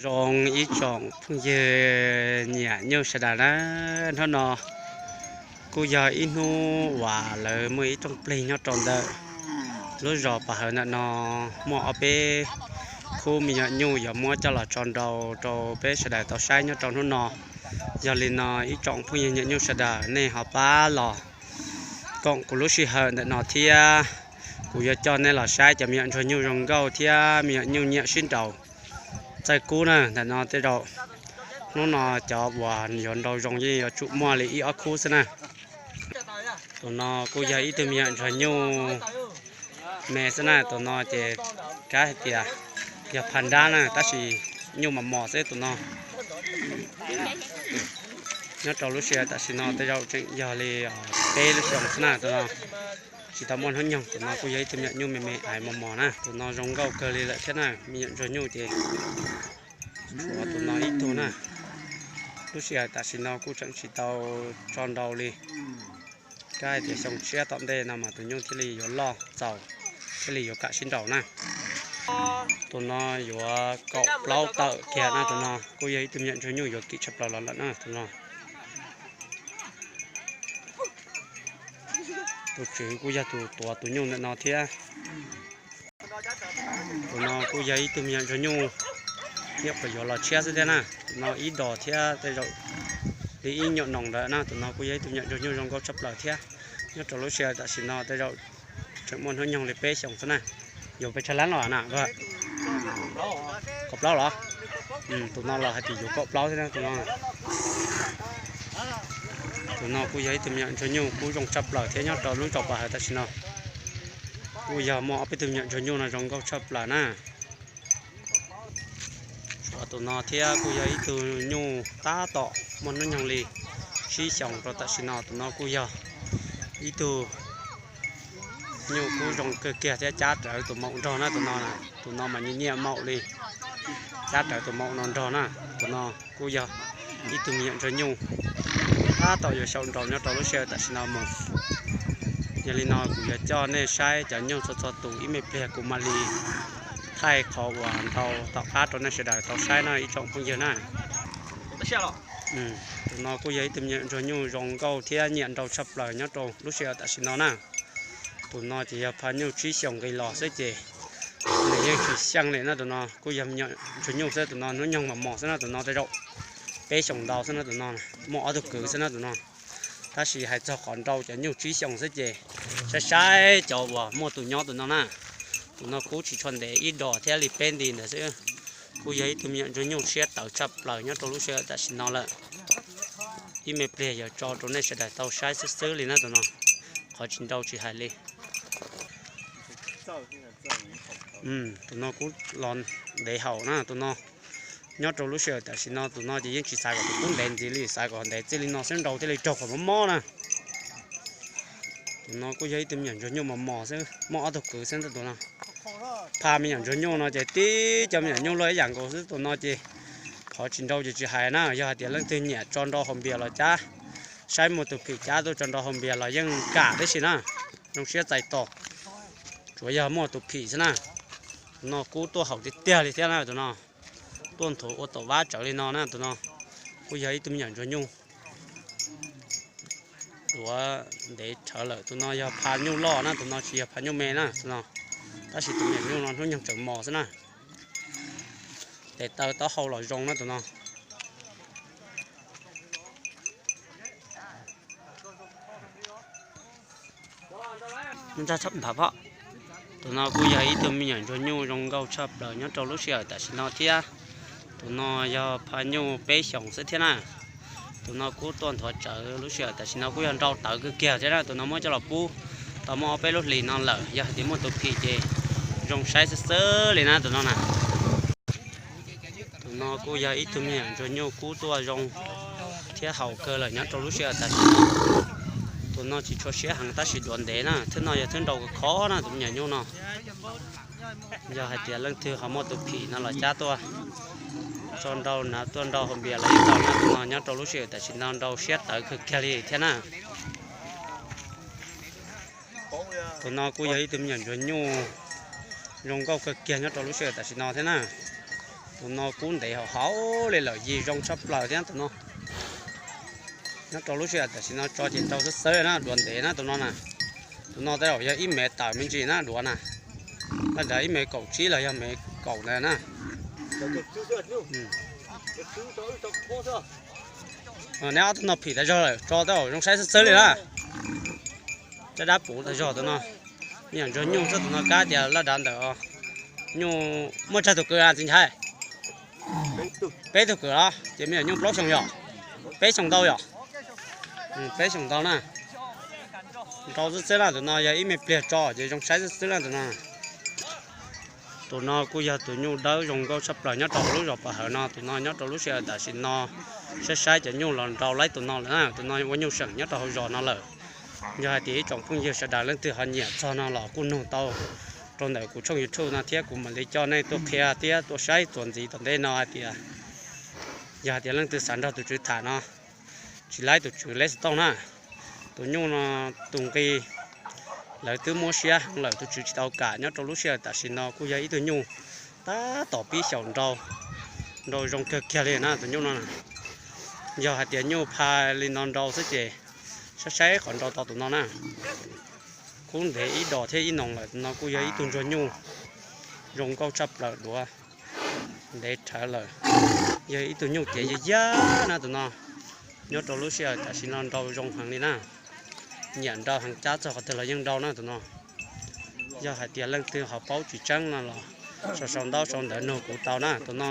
Zoo ib tsoom phooj ywg nyiam nyuj sawv daws na, hnub no kuj yog ib hnub uas lawv muaj ib rooj plig nyob rau ntawm lub zos Pov Hawv ntawm no, muaj ob peb khub me nyuam nyuj yuav muab coj los tso nrau rau peb sawv daws tau saib nyob rau hnub no. Yog li no ib tsoom phooj ywg nyiam nyuj sawv daws nej ho pab los koom kuv lub sij hawm ntawm no thiab, kuv yuav coj nej los saib cov me nyuam ntsuag nyuj zoo nkauj thiab me nyuam nyuj nyiam sib nraus txaij kub na. Ntawm no tej zaum hnub no cov uas yuav nrau zoo yeej yuav tsum muaj li ib ob khub xwb na. Tus no kuj yog ib tug me nyuam ntsuag nyuj me xwb na. Tus no ces kav hais tias yog pha nrab na, tab sis nyuj mos mos xwb tus no. Nyob rau lub sij hawm tam sim no tej zaum tseem yog li peb lub xyoos xwb na tus no. Tsis tau muaj hnub nyoog. Tus no kuj yog ib tug me nyuam nyuj me me ais mos mos na, tus no zoo nkauj kawg li lawm thiab na. Me nyuam ntsuag nyuj ces tshuav tus no ib tug na. Lub sij hawm tam sim no kuj tseem tsis tau tso nrau li. Kav hais tias xyoo tshiab tom ntej no mas tus nyuj thiaj li yuav loj txaus, thiaj li yuav kam sib nraus na. Tus no yuav kaum plaub tawm kiag na, tus no kuj yog ib tug me nyuam ntsuag nyuj yuav kim tshaj plaws los lawm na tus no. Tus tswv kuj yog tus tuav tus nyuj ntawm no thiab. Tus no kuj yog ib tug me nyuam ntsuag nyuj, nyuam qhuav yuav los tshiab xwb thiab na. Tus no ib dos thiab tej zaum li ib nyuam noos ntawd na. Tus no kuj yog ib tug me nyuam ntsuag nyuj zoo nkauj tshaj plaws thiab. Nyob rau lub sij hawm tam sim no tej zaum tseem muaj hnub nyoog li peb xyoos xwb na. Yuav pes tsawg lab los na? Kaum plaub los? Tus no los hais tias yuav kaum plaub thiab na tus no. Tus no kuj yog ib tug me nyuam ntsuag nyuj kub zoo tshaj plaws thiab nyob rau lub zos Pov Hawv tam sim no. Kuj yog muaj ob peb tug me nyuam ntsuag nyuj no zoo nkauj tshaj plaws na. Tshuav tus no thiab kuj yog ib tug nyuj tab tom muaj hnub nyoog li tsib xyoos rau tam sim no. Tus no kuj yog ib tug nyuj kub zoo kawg kiag thiab cab rawv tus maum nrog na tus no. Tus no mas nyiam nyiam maum li, cab rawv tus maum no nrog na. Tus no kuj yog ib tug me nyuam ntsuag nyuj tab tom yuav xyaum nraus nyob rau lub sij hawm tam sim no mus. Yog li no kuv yuav coj nej saib cov nyuj txhua txhua tus, ib me pliag kuv mam li thaij qhov uas nrau tom qab rau nej sawv daws tau saib no ib tsoom phooj ywg na. Tus no kuj yog ib tug me nyuam ntsuag nyuj zoo nkauj thiab nyiam nrau tshaj plaws nyob rau lub sij hawm tam sim no na. Tus no ces yog pha nyuj tsib xyoos nqis los xwb ces nws yeej tsis xyeej li na. Tus no kuj yog me nyuam ntsuag nyuj xwb, tus no hnub nyoog mos mos xwb na, tus no tej zaum peb xyoos ntau xwb na, tus no muaj ob tug kwv xwb na tus no. Tab sis hais txog qhov nrau cov nyuj tsib xyoos xwb ces saib saib cov uas muaj tus nyob tus no na. Tus no kub tsis tshua ntev, ib dos thiab li peb nti ntawd xwb. Kuj yog ib tug me nyuam ntsuag nyuj siab tawv tshaj plaws nyob rau lub sij hawm tam sim no lawm. Ib me pliag yuav tso rau nej sawv daws tau saib xwb xwb li na tus no. Qhov tsis nrau tsis hais li. Tus no kub los ntev haum na tus no. Nyob rau lub sij hawm tam sim no tus no ces yeej tsis xav kom tus kub ntev ntxiv li, xav kom ntev txij li no xwb nrau thiaj li raug qhov mob mob na. Tus no kuj yog ib tug me nyuam ntsuag nyuj mos mos xwb, muaj ob tug kwv xwb ntag tus no. Pha me nyuam ntsuag nyuj no ces tib cov me nyuam nyuj luaj ib yam nkaus xwb, tus no ces qhov tsis nrau ces tsis hais na, yog hais tias leej twg nyiam tso nrau haus npias los cab, saib muaj tus phim cab tuaj tso nrau haus npias los yeej kam tib si na, zoo siab txais tos. Tsuav yog muaj tus phim xwb na. Tus no kub tuaj haum tiag tiag li thiab na tus no, tuaj nthuav ua tom vab tsawv li no na tus no. Kuj yog ib tug me nyuam ntsuag nyuj tuav ntev rhawv lawm, tus no yog pha nyuj loj na, tus no tsis yog pha nyuj me na tus no. Tab sis tus me nyuam nyuj no hnub nyoog tseem mos xwb na. Tes taw taub hau los zoo na tus no. Tus no kuj yog ib tug me nyuam ntsuag nyuj zoo nkauj tshaj plaws nyob rau lub sij hawm tam sim no thiab. Tus no yog pha nyuj peb xyoos xwb thiab na. Tus no kub tuaj nthuav tsawv lub sij hawm tam sim no kuj yog nrau tawv kawg kiag thiab na. Tus no muab coj los pub tau muaj ob peb lub hlis no lawm, yog hais tias muaj tus phim ces zoo saib xwb xwb li na tus no na. Tus no kuj yog ib tug me nyuam ntsuag nyuj kub tuaj zoo thiab haum kawg lawm nyob rau lub sij hawm tam sim no. Tus no tsis tshua siab heev tab sis duav ntev na, thwb no yog thwb nrau khov khov na tus me nyuam nyuj no. Yog hais tias leej twg ho muaj tus phim no los cab tuaj tso nrau na, tuaj nrau haus npias los yeej tau na. Tus no nyob rau lub sij hawm tam sim no nrau siab tawv kawg kiag li thiab na. Tus no kuj yog ib tug me nyuam ntsuag nyuj zoo nkauj kawg kiag nyob rau lub sij hawm tam sim no thiab na. Tus no kub ntev hauv hauv li lawm, yig zoo tshaj plaws thiab tus no. Nyob rau lub sij hawm tam sim no tso ces nrau xwb xwb na, duav ntev na tus no na. Tus no tej zaum yog ib mev tawm me ntsis na duav na. Laj dav ib mev kaum tsib los yog mev kaum ntawd na. Neb ob tug no phim tas zog lawm, tso tej zaum zoo saib xwb xwb li na. Caj dab puv tas zog tus no. Me nyuam ntsuag nyuj xwb tus no, kab tias laj dav ntawm nyuj muaj tsawg tus kws a txiv nchai? Peb tug kws los ces me nyuam nyuj plaub xyoos yom? Peb xyoos ntau yom? Peb xyoos ntau na. Nrau xwb xwb na, tus no yog ib me pliag tso ces zoo saib xwb xwb na tus no. Tus no kuj yog tus nyuj dawb zoo nkauj tshaj plaws nyob rau hauv lub zos Pov Hawm no. Tus no nyob rau lub sij hawm tam sim no saib saib cov nyuj los nrau laib tus no lawm na, tus no ua nyuj seem nyob rau hauv zos no lawm. Yog hais tias ib tsoom phooj ywg sawv daws leej twg ho nyiam txog no los kuj nug tau rau ntawm kuv tshooj YouTube no thiab kuv mam li coj nej tuaj qhia thiab tuaj saib txuas ntxiv tom ntej no hais tias yog hais tias leej twg xav nrog tus tswv tham no tsis laib tus tswv leb xov tooj na. Tus nyuj no tus nqi lawv twb muab siab heev lawm, tus tswv tsis tau kam. Nyob rau lub sij hawm tam sim no kuj yog ib tug nyuj tab tom pib xyaum nrau, nrau zoo kawg kiag li na tus nyuj no. Yog hais tias nyuj pha li no nrau xwb ces saib saib qhov nrau tau tus no na. Kub ntev ib dos thiab ib noos lawm, tus no kuj yog ib tug ntsuag nyuj zoo nkauj tshaj plaws, duav ntev rhawv lawm. Yog ib tug nyuj cev yaj yaj na tus no. Nyob rau lub sij hawm tam sim no nrau zoo heev li na. Nyiam nrau heev, cab txog qhov twg los yeej nrau na tus no. Yog hais tias leej twg ho paub tsis tseeb no los sau sau ntaub sau ntawv nug kuv tau na tus no.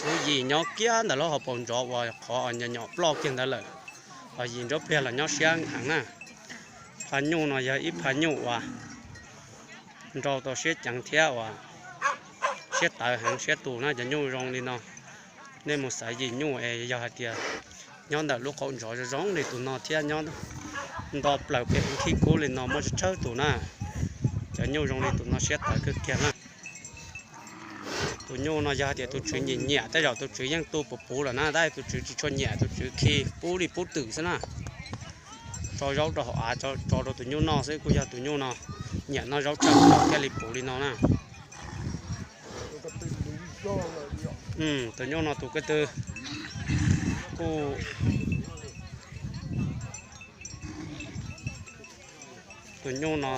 Lub yim nyob kiag ntawm lub hauv paus ntsos uas qhov nyom nyom ploj kiag ntawd lawm. Ho yim nruab pliag los nyob siab heev na. Pha nyuj no yog ib pha nyuj uas nrau tau siab ceev thiab uas siab tawv heev siab tus na. Cov nyuj zoo li no nej mus xaiv yim nyuj es yog hais tias nyob ntawm lub qaum ntsos zoo zoo li tus no thiab nyob nto plaws pem khib kub li no muaj tsawg tsawg tus na. Cov nyuj zoo li tus no siab tawv kawg kiag na. Tus nyuj no yog hais tias tus tswv nyiam nyiam tej zaum tus tswv yeej tu puv puv lawm na, tab sis tus tswv tsis tshua nyiam, tus tswv khi pub li pub twm xwb na. Tso zaub rau hauv av tso rau tus nyuj noj xwb, kuj yog tus nyuj no nyiam noj zaub tshaj plaws thiaj li puv li no na. Tus nyuj no tus ko tw kuj, tus nyuj no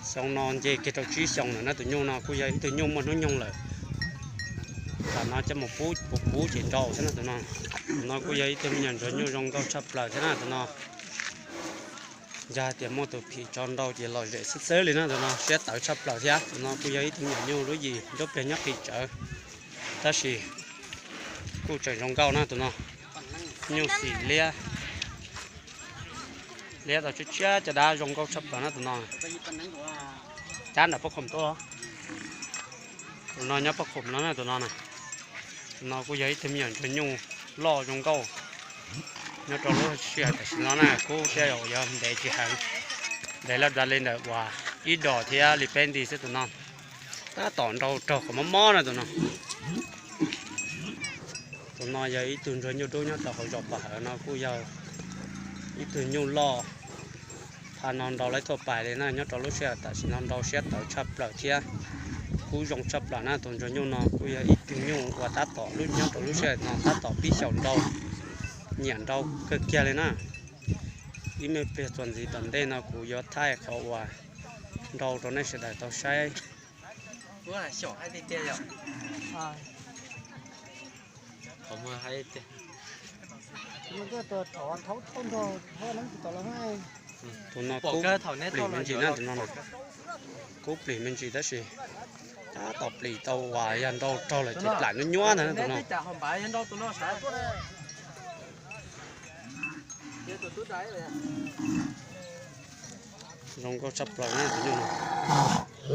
xyoo no nce kiag rau tsib xyoos lawm na. Tus nyuj no kuj yog ib tug nyuj muaj hnub nyoog lawm. Tam no coj mus pub puv puv ces nrau xwb na tus no. Tus no kuj yog ib tug me nyuam ntsuag nyuj zoo nkauj tshaj plaws thiab na tus no. Yog hais tias muaj tus phim tso nrau ces lom zem xwb xwb li na tus no, siab tawv tshaj plaws thiab. Tus no kuj yog ib tug me nyuam nyuj lub yim nruab pliag nyob qis tsawv, tab sis kuj tseem zoo nkauj na tus no. Nyuj xim liab, liab tau tshiab tshiab caj dab zoo nkauj tshaj plaws na tus no. Cab nram pob khoom tuaj, tus no nyob pob khoom no na tus no na. Tus no kuj yog ib tug me nyuam ntsuag nyuj loj zoo nkauj. Nyob rau lub sij hawm tam sim no na kub tej zaum yog ntev tsis heev, ntev laj dav li ntawm uas ib dos thiab li peb nti xwb tus no. Tab tom nrau raug qhov mob mob na tus no. Tus no yog ib tug ntsuag nyuj dub nyob rau hauv zos Pov Hawm no kuj yog ib tug nyuj loj pha no nrau laib tuaj pais li na. Nyob rau lub sij hawm tam sim no nrau siab tawv tshaj plaws thiab kub zoo tshaj plaws na. Tus ntsuag nyuj no kuj yog ib tug nyuj uas tab tom lub nyob rau lub sij hawm no tab tom pib xyaum nrau, nyiam nrau kawg kiag li na. Ib me pliag txuas ntxiv tom ntej no kuv yuav thaij qhov uas nrau rau nej sawv daws tau saib. Tus no kub plim me ntsis na tus no. Kub plim me ntsis tab sis tab tom plim tau uas yog nrau raug lawm ces plam nyuab nyuab ntag tus no. Zoo nkauj tshaj plaws na tus nyuj no.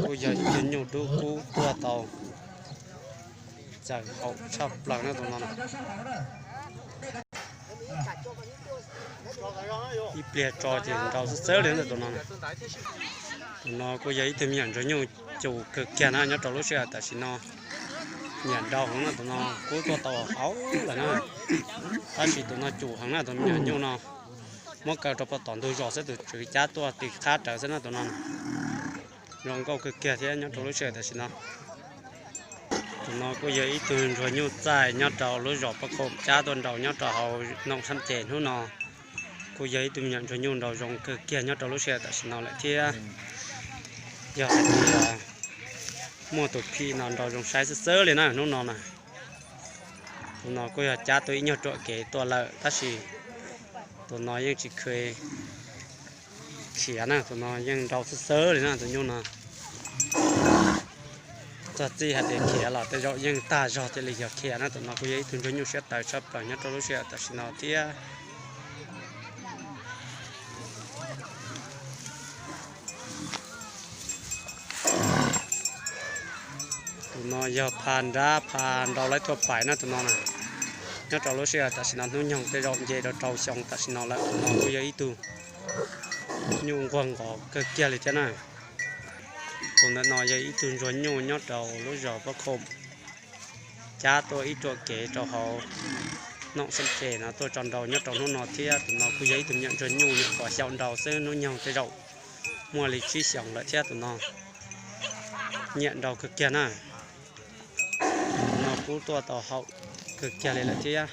Kuj yog ib tug nyuj dub kub tuaj tau txawm haum tshaj plaws na tus no. Ib pliag tso ces nrau xwb xwb li na tus no. Tus no kuj yog ib tug me nyuam ntsuag nyuj cum kawg kiag na nyob rau lub sij hawm tam sim no. Nyiam nrau heev na tus no, kub tuaj tau hauv lawm na. Tab sis tus no cum heev na tus me nyuam nyuj no. Muab kaw rau puag tom ntug zos xwb tus tswv cab tuaj ti qhab rawv xwb na tus no. Zoo nkauj kawg kiag thiab nyob rau lub sij hawm tam sim no. Tus no kuj yog ib tug ntsuag nyuj txaij nyob rau lub zos Paj Khoom cab tuaj nrau nyob rau hauv Noom Xab Ces hnub no. Kuj yog ib tug me nyuam ntsuag nyuj nrau zoo kawg kiag nyob rau lub sij hawm tam sim no lawm thiab. Yog hais tias muaj tus phim no nrau zoo saib xwb xwb li na hnub no na. Tus no kuj yog cab tuaj ib nyuag ruam kev tuaj lawm tab sis tus no yeej tsis kheev khiav na, tus no yeej nrau xwb xwb li na tus nyuj no. Txog txij hais tias khiav los tej zaum yeej tag zog thiaj li yog khiav na. Tus no kuj yog ib tug ntsuag nyuj siab tawv tshaj plaws nyob rau lub sij hawm tam sim no thiab. Tus no yog pha nrab pha nrau laib tuaj pais na tus no na. Nyob rau lub sij hawm tam sim no hnub nyoog tej zaum nce rau rau xyoo tam sim no lawm. Tus no kuj yog ib tug nyuj nquag nqos kawg kiag li thiab na. Tus ntawm no yog ib tug ntsuag nyuj nyob rau lub zos Paj Khoom cab tuaj ib ruam kev rau hauv Noom Xab Ces no tuaj tso nrau nyob rau hnub no thiab. Tus no kuj yog ib tug me nyuam ntsuag nyuj nyuam qhuav xyaum nrau xwb, hnub nyoog tej zaum muaj li tsib xyoos lawm thiab tus no. Nyiam nrau kawg kiag na. Tus no kuj tuaj tau haum kawg kiag li lawm thiab.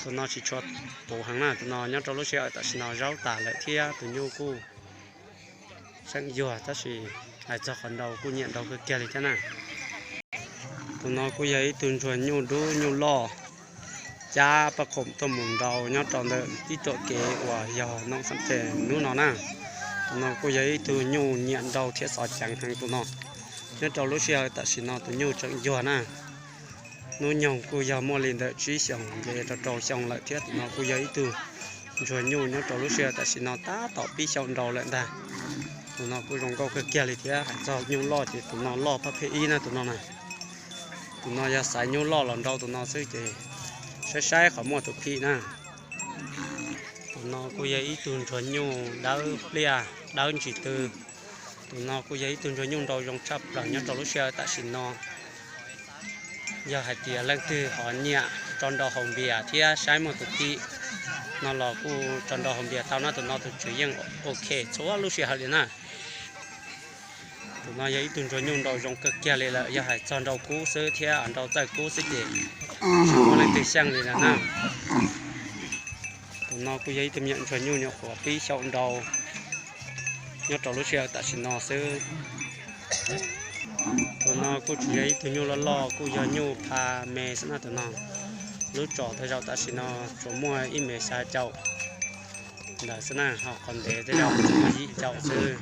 Tus no tsis tshua puv heev na, tus no nyob rau lub sij hawm tam sim no zaub tas lawm thiab tus nyuj kuj tseem yuag tab sis hais txog qhov nrau kuj nyiam nrau kawg kiag li thiab na. Tus no kuj yog ib tug ntsuag nyuj dub nyuj loj cab Paj Khoom tuaj mus nrau nyob rau ntawm ib ruam kev uas yog Noom Xab Ces hnub no na. Tus no kuj yog ib tug nyuj nyiam nrau thiab xov ceev heev tus no. Nyob rau lub sij hawm tam sim no tus nyuj tseem yuag na. Hnub nyoog kuj yog muaj li ntawm tsib xyoos nce rau rau xyoo lawm thiab. Tus no kuj yog ib tug ntsuag nyuj nyob rau lub sij hawm tam sim no tab tom pib xyaum nrau lawm ntag. Tus no kuj zoo nkauj kawg kiag li thiab. Hais txog nyuj loj ces tus no loj pab phem ib na tus no na. Tus no yog xaiv nyuj loj los nrau tus no xwb ces saib saib qhov muaj tus phim na. Tus no kuj yog ib tug ntsuag nyuj dawb pliaj dawb ntsis tw. Tus no kuj yog ib tug ntsuag nyuj nrau zoo tshaj plaws nyob rau lub sij hawm tam sim no. Yog hais tias leej twg ho nyiam tso nrau haus npias thiab saib muaj tus phim no los kuj tso nrau haus npias tau na, tus no tus tswv yeej ok txhua lub sij hawm li na. Tus no yog ib tug ntsuag nyuj nrau zoo kawg kiag li lawm, yog hais txog nrau kub xwb thiab nrau txawj kub xwb ces tsis muaj leej twg xyeej li lawm na. Tus no kuj yog ib tug me nyuam ntsuag nyuj nyuam qhuav pib xyaum nrau nyob rau lub sij hawm tam sim no xwb. Tus no kuj tsis yog ib tug nyuj loj loj, kuj yog nyuj pha me xwb na tus no. Lub tsos tej zaum tam sim no tsuas muaj ib mev xya caum ntawd xwb na, ho qhov ntev tej zaum tsuas muaj yim caum xwb.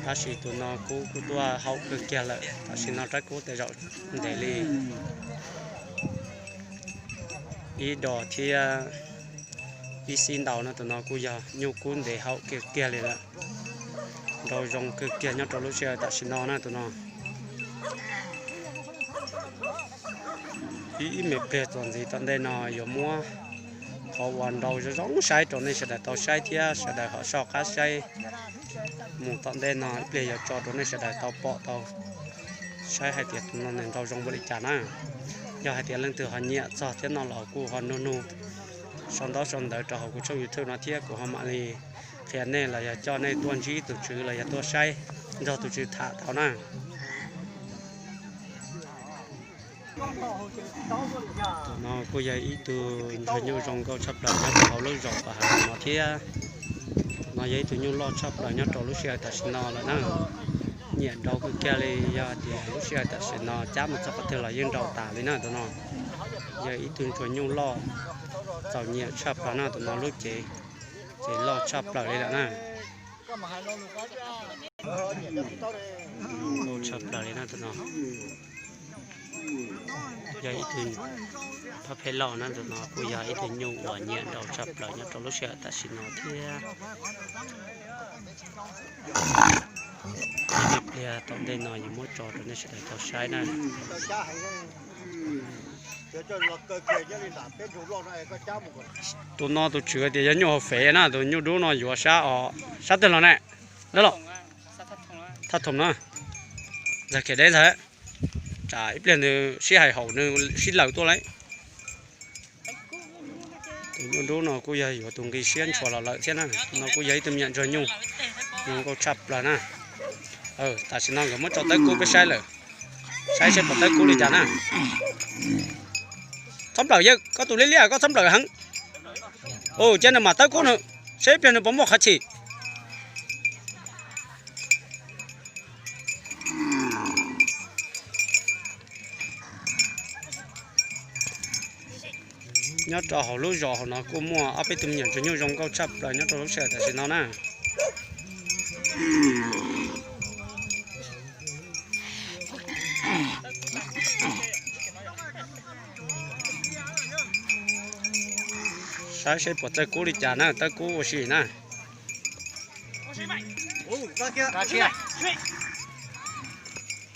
Tab sis tus no kub kuj tuaj haum kawg kiag lawm, tam sim no rab kub tej zaum ntev li ib dos thiab ib xib ntau no. Tus no kuj yog nyuj kub ntev haum kiag kiag li lawm, nrau zoo kawg kiag nyob rau lub sij hawm tam sim no na tus no. Ib, ib me pliag txuas ntxiv tom ntej no yuav muab qhov uas nrau zoo zoo saib rau nej sawv daws tau saib thiab sawv daws ho soj qab saib mus tom ntej no, ib pliag yuav tso rau nej sawv daws tau pom tau saib hais tias tus no nws nrau zoo npaum li cas na. Yog hais tias leej twg ho nyiam txog thiab no los kuj ho nug nug sau ntaub sau ntawv rau hauv kuv tshooj YouTube no thiab kuv ho mam li qhia nej los yog coj nej tuaj ntsib tus tswv los yog tuaj saib nrog tus tswv tham tau na. Tus no kuj yog ib tug ntsuag nyuj zoo nkauj tshaj plaws nyob rau hauv lub zos Paj Hav no thiab. Tus no yog ib tug nyuj loj tshaj plaws nyob rau lub sij hawm tam sim no lawm na. Nyiam nrau kawg kiag li, yog tias lub sij hawm tam sim no cab mus txog qhov twg los yeej nrau tas li na tus no. Yog ib tug ntsuag nyuj loj txaus nyiam tshaj plaws na tus no, lub cev ces loj tshaj plaws li lawm na. Nkauj tshaj plaws li na tus no. Yog ib tug pab pheej loj na tus no, kuj yog ib tug nyuj uas nyiam nrau tshaj plaws nyob rau lub sij hawm tam sim no thiab. Ib pliag tom ntej no yuav muab tso rau nej sawv daws tau saib na. Tus no tus tswv tias yog nyuj hauv fev na, tus nyuj dub no yuav sab os, sab twg los ne? Dab los, thaj thoom na, ntxag khiav deb ntag. Tsam ib pliag nws sib hais haum nws sib laws tuaj lauj. Nyuj dub no kuj yog yuav tus nqi siab ntshua los lawm thiab na. No kuj yog ib tug me nyuam ntsuag nyuj zoo nkauj tshaj plaws na. Tam sim no nkawd muab tso tawb kub peb saib lawm. Saib seb puas tawb kub li cas na. Txhob nplawm yawg, koj tus liab liab koj txhob nplawm heev. Cia nws mam tawb kub nws, seb pliag nws puas muaj qhov chim. Nyob rau hauv lub zos hauv no kuj muaj ob peb tug me nyuam ntsuag nyuj zoo nkauj tshaj plaws nyob rau lub sij hawm tam sim no na. Saib seb puas tawb kub li cas na, tawb kub ua si na.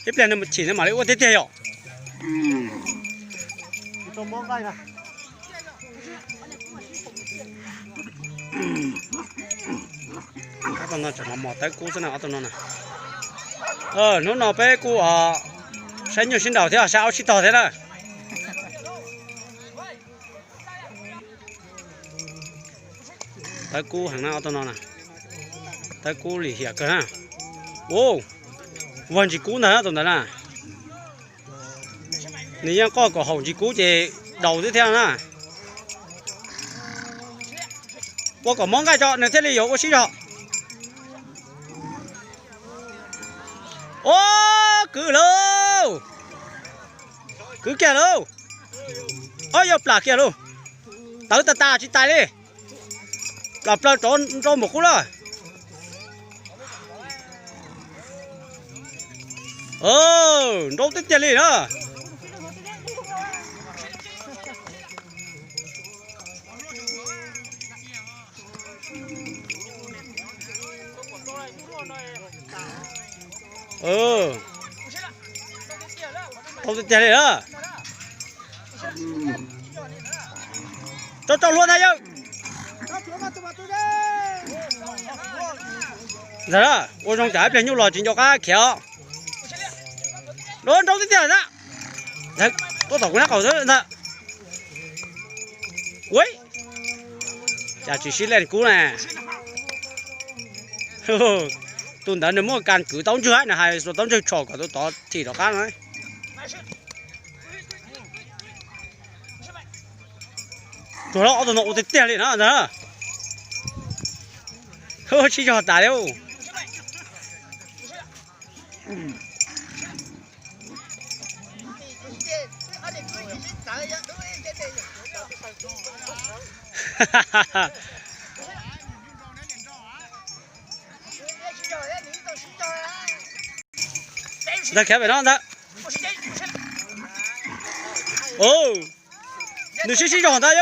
Ib pliag nws chim nws mam li ua tiag tiag yom. Ob tug no tseem mos mos tawb kub xwb na ob tug no na. Hnub no peb kuj saib nyuj sib nraus thiab saib aub sib tog thiab na. Tawb kub heev na ob tug no na. Tawb kub lim hiam kawg na. Ua, vag ntsis kub ntag tus ntawd na. Nws yeej qoj kom haum ntsis kub ces daus xwb thiab na. Ua kom mob nqaij tso nws thiaj li yuav ua sib zog. Ua, kwv lauj, kwv kiag lauj. Ob, yog plam kiag lauj. Tawv tas tas tsis tais li. Plam plaws rov nrau npaum qub lawm. Nrau tiag tiag li na. Tau tiag tiag li na. Tso tso hlua ntag yawg. Ntag, ua zoo tsam ib pliag nyuj los tsis nco qab khiav os. Nrau tiag tiag ntag. Tuaj tom kuv nab qaum xwb ntag. Ua, cas tsis sib leej kub na. Tus ntawd nws muaj kas kwv taub ntswg, nws hais xuas taub ntswg tshom kom tus tod thim rov qab no. Tsuas ob tug no ua tiag tiag li no ntag. Sib zog tas li. Ntag, khiav pem no ntag. Nws sib sib zog ntag.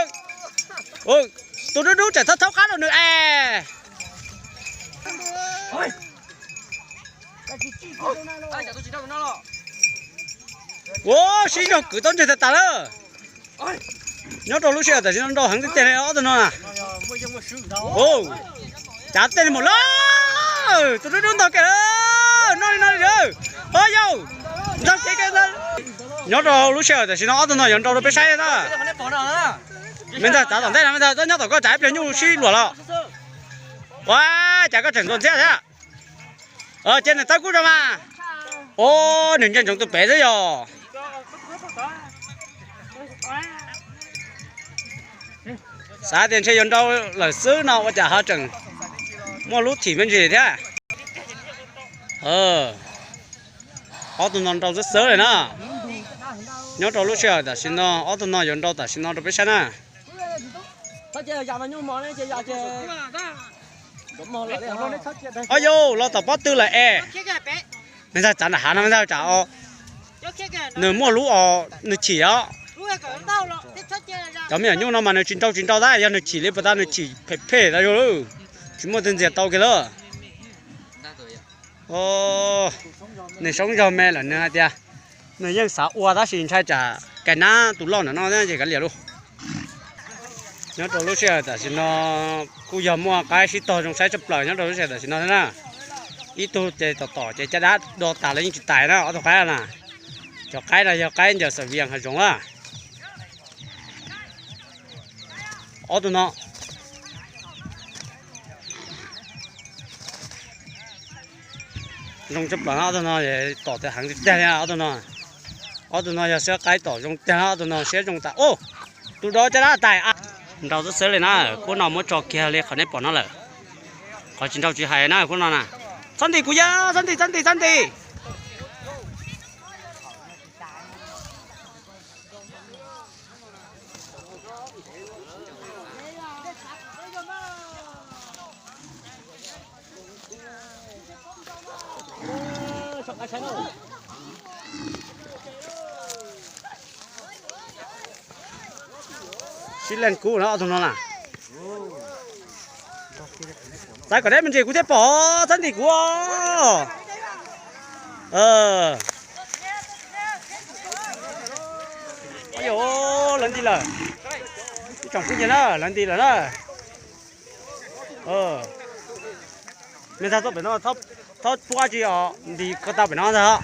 Tus dub dub tseem thaub thaub qab rau nws es. Ua, sib zog kwv taub ntswg tas tas lawm. Nyob rau lub sij hawm tam sim no nrau heev tiag tiag li ob tug no na. Cav tej li mus lawm, tus dub dub ntog kiag lawm, noj li no li lawm. Ho yau, ntog kiag kiag ntag. Nyob rau lub sij hawm tam sim no ob tug no yuav nrau rau peb saib na. Me ntag, txav tom ntej no me ntag, txhob nyob tom koj tsam ib pliag nyuj sib luam los. Ua, cas koj tseem ntxuas ntxhiab thiab. Cia nws tawb kub rau mas. Ua, nws ntsia ntsoov tus pem xwb yog. Xav tias ntshe yuav nrau lawm xwb no ua cas ho tseem muaj lub thim me ntsis thiab. Ob tug no nrau xwb xwb li na. Nyob rau lub sij hawm tam sim no ob tug no yuav nrau tam sim no rau peb saib na. Ho yau, los tom pob tw lawm es. Me ntag, txav nram hav no me ntag, tsam nws muaj lub os nws chim os. Cov me nyuam nyuj no mas nws tsis nrau tsis nrau tab, yog nws chim li puas tas, nws chim phem phem tas zog lawm, tsis muaj twg ntxias tau kiag lawm. Nws soob zog me lawm nws hais tias nws yeej xav ua tab sis ntshai tsam kais nab tus loj ntawm no thiab ces kav liam lauj. Nyob rau lub sij hawm tam sim no kuj yog muaj qaib sib tog zoo saib tshaj plaws nyob rau lub sij hawm tam sim no thiab na. Ib tug ces tom tom ces caj dab do tas los yeej tsis tais na ob tug qaib na. Cov qaib no yog qaib ncaws xam vias hav zoov na. Ob tug no zoo tshaj plaws, ob tug no tom tas heev tiag tiag li ob tug no. Ob tug no yog siab qaib tom zoo tiag, ob tug no siab zoo tas ub. Tus dov caj dab tais nrau xwb xwb li na, khub no muab tso kiag li qhov nej pom no lawm. Qhov tsis nrau tsis hais na khub no na. Txhob ntim kuv yog, txhob ntim, txhob ntim, txhob ntim. Sib leej kub na ob tug no na. Xaiv kom deb me ntsis kuv thiaj pom, txhob ntim kuv os. Ib yam lawv nti lawm. Ib tsoom phooj ywg na, lawv nti lawm na. Me ntxhais tuaj pem no, txhob pub dab tsi os, nti ko tau pem no ntag.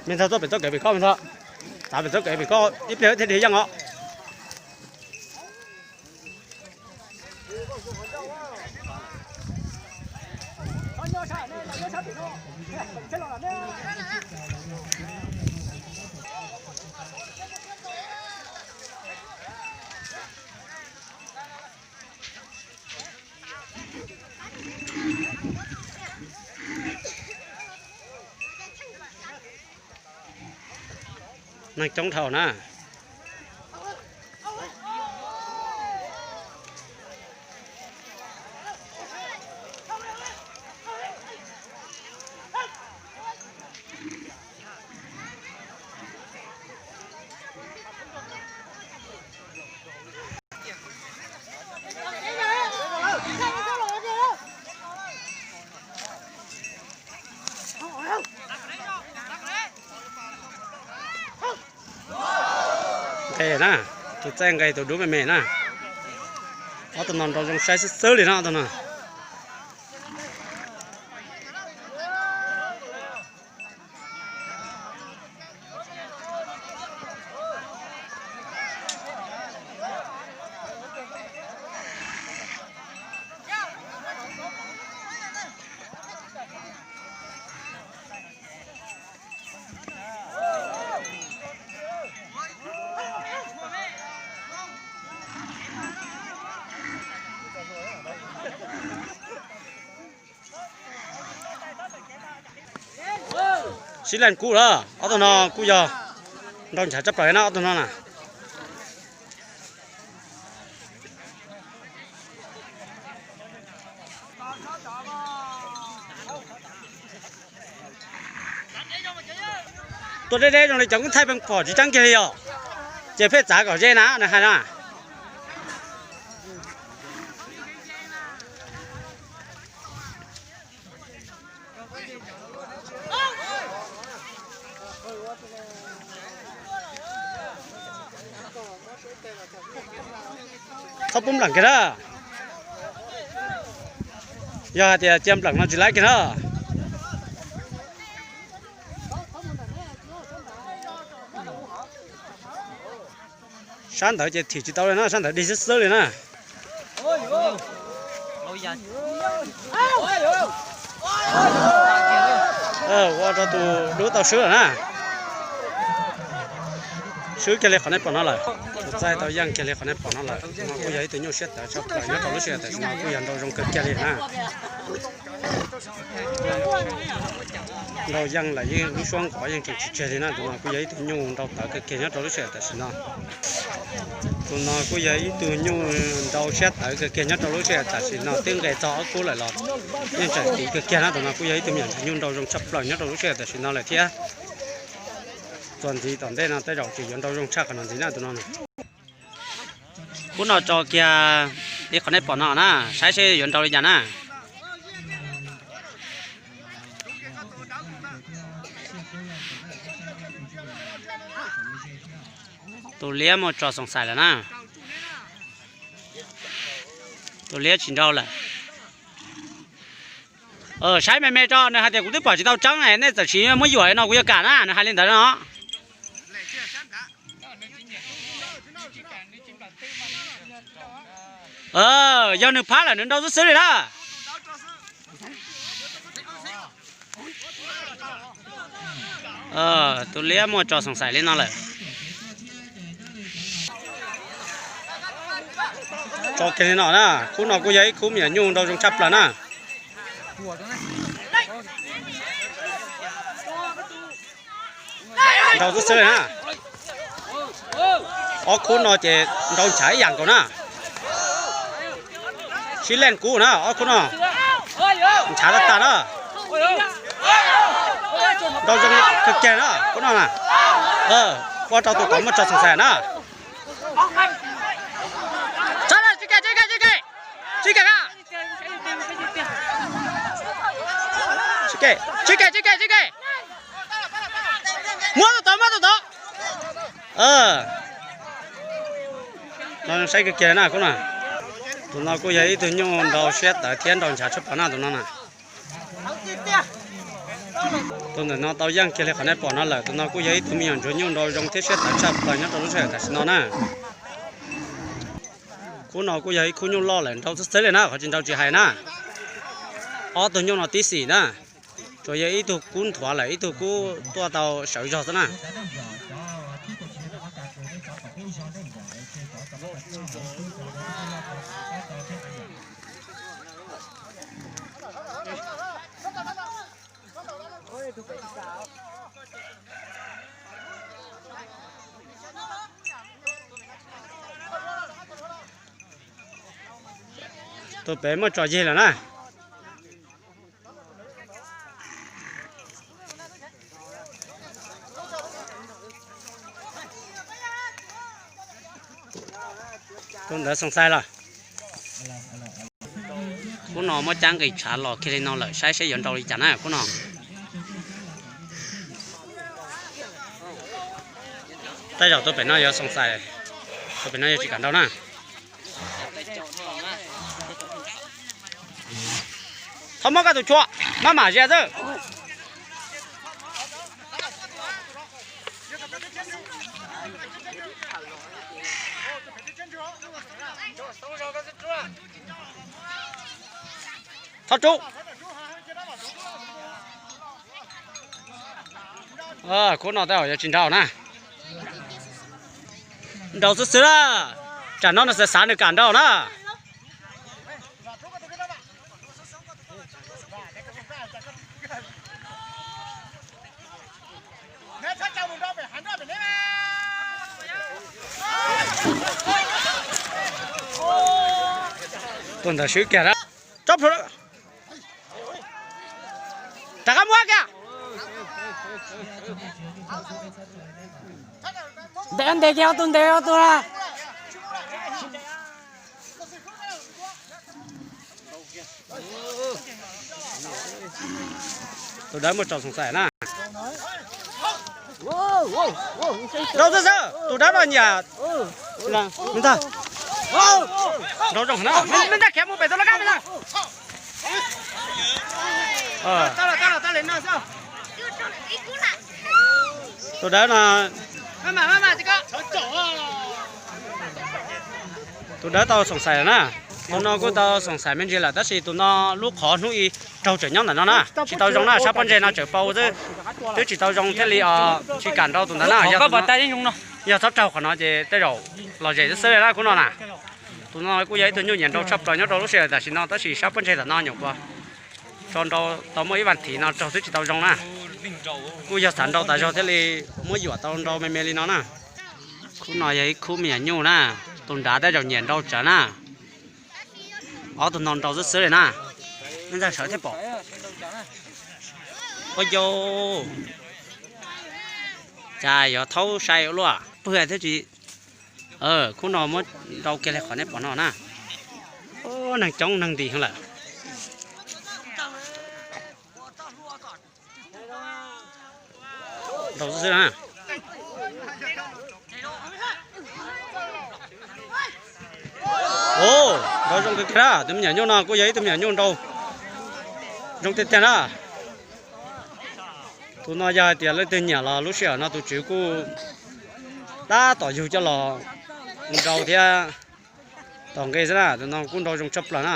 Me ntxhais tuaj pem txoj kev pem koj, me ntxhais, tav pem txoj kev pem koj ib pliag thiaj li yeej os. Neeg coob dhau na. Nqes na, tus txaij nqes tus dub me me na. Ob tug no nrau zoo saib xwb xwb li na ob tug no. Sib leej kub lawm, ob tug no kuj yog nrau nchav tshaj plaws na ob tug no na. Tuaj deb deb zoo li cov kub thaij pheej pom tsis tseeb kiag li os. Ces pheej txav kom ze na nws hais na. Txhob pub nplam kiag na. Yog hais tias cia nplam no tsis laib kiag na. Sab ntawd ces thim tsis tau li na, sab ntawd dig xwb xwb li na. Ua rau tus dub tau swb lawm na. Swb kiag li qhov nej pom no lawm. Tus txaij tau yeej kiag li qhov nej pom no lawm. No kuj yog ib tug nyuj siab tawv tshaj plaws nyob rau lub sij hawm tam sim no kuj yog nrau zoo kawg kiag li na. Nrau yeej lawm, yeej lub suab nqov yeej tseem tsis tseg li na. Tus no kuj yog ib tug nyuj nrau tawv kawg kiag nyob rau lub sij hawm tam sim no. Tus no kuj yog ib tug nyuj nrau siab tawv kawg kiag nyob rau lub sij hawm tam sim no, twb nqes txog ob kub lawm los yeej tseem tiv kawg kiag na. Tus no kuj yog ib tug me nyuam ntxhais nyuj nrau zoo tshaj plaws nyob rau lub sij hawm tam sim no lawm thiab. Txuas ntxiv tom ntej no tej zaum tseem yuav nrau zoo tshaj qhov no ntxiv na tus no. Kub no tso kiag li qhov nej pom no na, saib seb yuav nrau li cas na. Tus liab muaj tso xoom xais lawm na. Tus liab tsis nrau lawm. Saib me me tso, nws hais tias kuv twb pom tsis tau tseeb, nej txawm tsis muab yuam no kuv yuav kam na, nws hais li ntawd no. Yog nws phab lawm nws nrau xwb xwb li na. Tus liab muaj tso xoom xaim li no lawm. Tso kiag li no na, khub no kuj yog ib khub me nyuam nyuj nrau zoo tshaj plaws na. Nrau xwb xwb li na. Ob khub no ces nrau nchav ib yam nkaus na. Sib leej kub na, ob khub no nchav tag tag na. Nrau zoo kawg kiag na khub no na. Ua rau tus tod muaj tso xoom xaim na. Muab tus tod, muab tus tod. No saib kiag kiag na khub no. Tus no kuj yog ib tug nyuj nrau siab tawv thiab nrau nchav tshaj plaws na tus no na. Tus ntawm no tau yeej kiag li qhov nej pom no lawm, tus no kuj yog ib tug me nyuam ntsuag nyuj nrau zoo thiab siab tawv tshaj plaws nyob rau lub sij hawm tam sim no na. Khub no kuj yog ib khub nyuj loj lawm nrau xwb xwb li na, qhov tsis nrau tsis hais na. Ob tug nyuj no tib xim na, tsuas yog ib tug kub nthuav lawm ib tug kub tuaj tau sawv zog xwb na. Tus pem muaj tso yig lawm na. Tus ntawd xoom xais los. Khub no muab cab nqis tshav los kiag li no lawm, saib seb yuav nrau li cas na khub no. Tej zaum tus pem no yuav xoom xais, tus pem no yuav tsis kam nrau na. Thov muab koj tus tshuaj, maj mam zia xwb. Thov tsub. Khub no tej zaum yuav tsis nrau na. Nrau xwb xwb na. Tsam no nws xav xav nws kam nrau na. Tus ntawd swb kiag na. Tsob plhuav. Rov qab muab kiag. Ntes, ntes kiag ob tug, ntes ob tug na. Tus dawb muaj tso xoom xais na. Rau xwb xwb, tus dawb no nyiam. Me ntag. Rau zoo na, me ntag, khiav mus pem tus laj kab me ntag. Tus dawb no, tus dawb tau xoom xais lawm na. Tus no kuj tau xoom xais me ntsis lawm tab sis tus no lub qhov hnub i raug tseem nyob ntawm no na, tsis tau zoo na, sab pob ntseg no tseem pau xwb, twb tsis tau zoo thiaj li os tsis kam nrau tus ntawd na. Yog txhob raug qhov no ces tej zaum lom zem xwb xwb li na khub no na. Tus no kuj yog ib tug nyuj nyiam nrau tshaj plaws nyob rau lub sij hawm tam sim no tab sis sab pob ntseg tam no nyuam qhuav tso nrau tau muaj ib vas thiv no raug twb tsis tau zoo na. Kuj yog xav nrau tas zog thiaj li muab yuam tau nrau me me li no na. Khub no yog ib khub me nyuam nyuj na, tus nrad tej zaum nyiam nrau tsawv na. Ob tug no nrau xwb xwb li na. Nej ntag sawv thiaj pom. Ua yau, cas yuav thaub sai ua luaj, pw thiab tsis. Khub no muab nrau kiag li qhov nej pom no na. Neeg coob neeg nti heev lawm. Nrau xwb xwb na. Nrau zoo kawg kiag na, tus me nyuam nyuj no kuj yog ib tug me nyuam nyuj nrau Zoo tiag tiag na. Tus no yog hais tias leej twg nyiam los lub sij hawm no tus tswv kuj tab tom yug coj los nrau thiab tom nqe xwb na. Tus no kuj nrau zoo tshaj plaws na.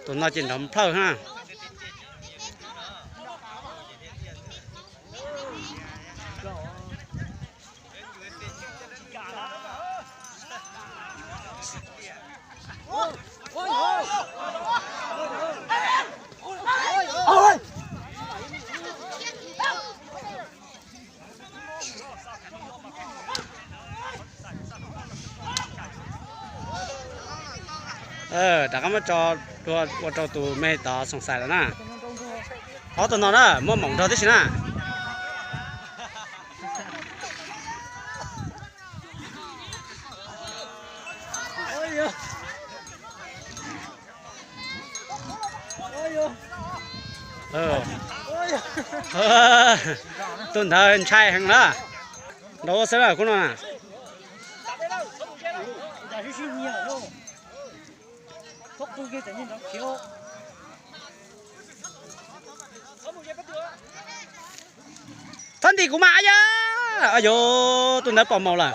Tus no ces nrov nplhawj na. Rov qab muab tso dua ua rau tus me tod xoom xais lawm na. Ob tug no na muaj moom nrog tib si na. Tus ntawd ntshai heev na. Nrau xwb na khub no na. Txhob ntim kuv mas, a yog, a yog, tus ntawd pom maum lawm.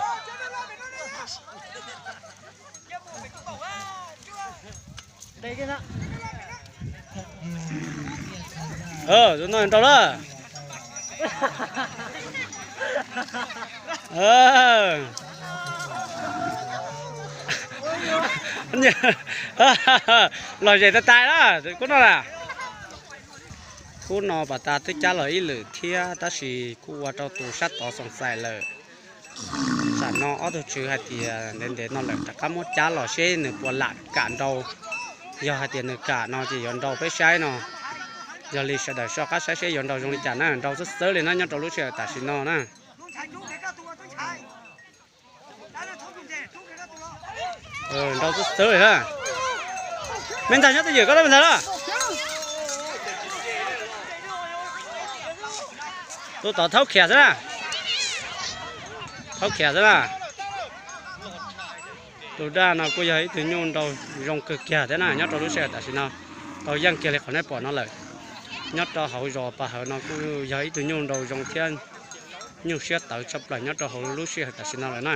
Tus no nrau lawm. Lom zem tas tas na, khub no na. Khub no pas tas twb cab los ib lwm thiab tab sis kuj ua rau tus sab tod xoom xais lawm. Tam no ob tug tswv hais tias ntev ntev no lawm rov qab muab cab los seb nws puas lam kam nrau. Yog hais tias nws kam no ces yuav nrau peb saib no. Yog li sawv daws soj qab saib seb yuav nrau zoo li cas na, nrau xwb xwb li na nyob rau lub sij hawm tam sim no na. Nrau xwb xwb li na. Me ntag nyob twj ywm koj me ntag na. Tus tod thaub khiav xwb na. Thaub khiav xwb na. Tus daj no kuj yog ib tug nyuj nrau zoo kawg kiag thiab na nyob rau lub sij hawm tam sim no. Tau yeej kiag li qhov nej pom no lawm. Nyob rau hauv zos pas hawv no kuj yog ib tug nyuj nrau zoo thiab nyuj siab tawv tshaj plaws nyob rau hauv lub sij hawm tam sim no lawm na.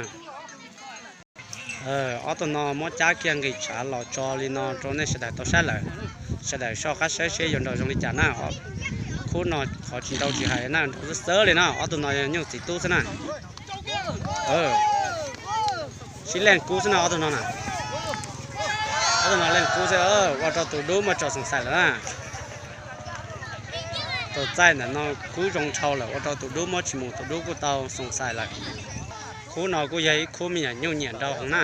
Ob tug no muab cab kiag nqis tshav los tso li no rau nej sawv daws tau saib lawm. Sawv daws soj qab saib seb yuav nrau zoo li cas na. Khub no qhov tsis nrau tsis hais na, nrau xwb xwb li na, ob tug no nyuj txiv tub xwb na. Sib leej kub xwb no ob tug no na. Ob tug no leej kub xwb, ua rau tus dub muaj tso xoom xais lawm na. Tus txaij ntawm no kub zoo dhau lawm ua rau tus dub muab tsis mus, tus dub kuj tau xoom xais lawm. Khub no kuj yog ib khub me nyuam nyuj nyiam nrau heev na.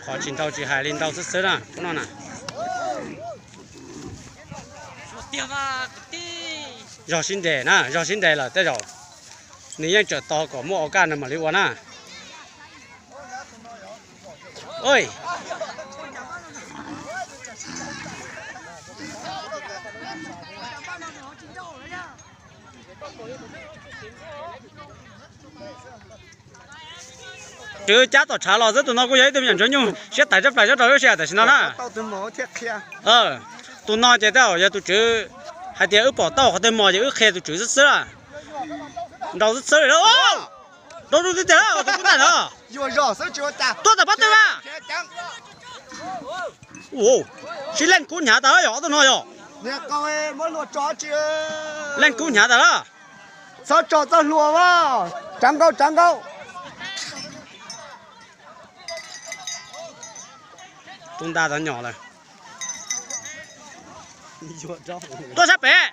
Qhov tsis nrau tsis hais li nrau xwb xwb na khub no na. Zog sib nres na, zog sib nres lawm tej zaum nws yeej tseem tos kom muaj ua kaj nws mam li ua na. Tswv cab tom tshav los xwb, tus no kuj yog ib tug me nyuam ntsuag nyuj siab tawv tshaj plaws nyob rau lub sij hawm tam sim no na. Tus no ces tej zaum yog tus tswv hais tias wb pom tau qhov twg mos ces wb qhia tus tswv xwb xwb na. Nrau xwb xwb li na. Nrau zoo tiag tiag tus kub ntaj ntawd. Tuaj tom pob tw na. Sib leej kub hnyav tas yog ob tug no yog. Leej kub hnyav tas na. Txhob tso txoj hlua a. Tsav nkaus tsav nkaus. Tub ntaj tov nyom lawm. Tuaj sab pem.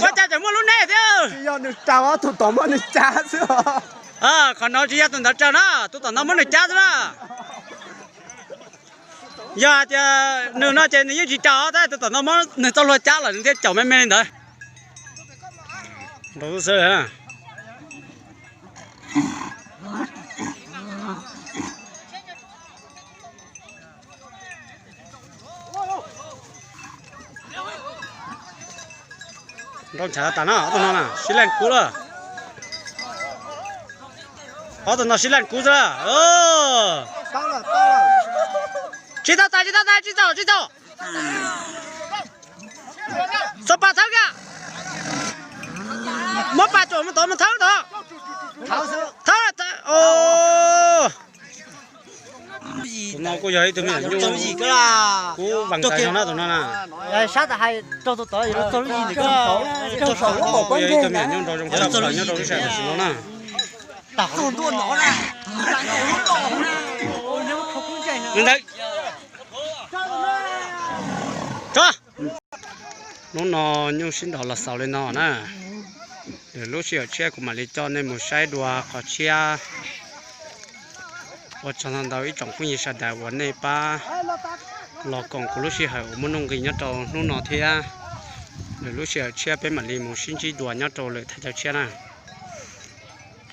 Ua cas tseem muaj lub neb thiab. Yog nws raug tus tom muab nws cab xwb. Qhov no tsis yog tus ntawd raug na, tus tom no muab nws cab xwb na. Yog hais tias nws no ces nws yeej tsis raug, tab sis tus tom no muab nws txoj hlua cab lawm nws thiaj caum me me li ntawd. Nrau xwb xwb. Nrau ntshav tas na, ob tug no na sib leej kub lawm. Ob tug no sib leej kub xwb. Tsis tau tas, tsis tau tas, tsis txaus, tsis txaus. Txhob pas thawb kiag. Muab pas tsuam mus tod, mus thawb tod. Thawb, thawb, o. Tus no kuj yog ib tug me nyuam nyuj kub vees tais zog na tus no na. Sab tas hais rau tus tod yuav txog lub yim ntawm koj, rau saum lub qhov kuj yog ib tug me nyuam nyuj nrog zoo tshaj plaws nyob rau lub sij hawm tam sim no na. Ntawd, tso. Hnub no nyuj sib nrov los xaus li no na. Lwm lub sij hawm tshiab kuv mam li coj nej mus saib dua qhov tshiab. Ua tsaug ntau ntau ib tsoom phooj ywg sawv daws uas nej pab los koom kuv lub sij hawm uas muaj nuj nqis nyob rau hnub no thiab. Lwm lub sij hawm tshiab peb mam li mus sib ntsib dua nyob rau lwm thaj chaw tshiab na.